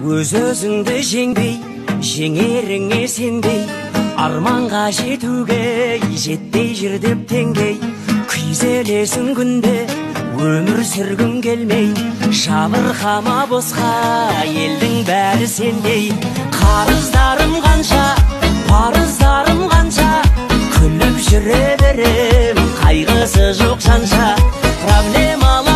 Өз-өзіңді жеңбей, жеңеріңе сенбей, арманға жетуге жетпей жүр деп теңгей. Күйзелесің күнде, өмір сүргің келмей, жабырқама босқа, елдің бәрі сендей. Қарыздарым қанша, парыздарым қанша, күліп жүре берем, қайғысы жоқ жанша. Проблемалар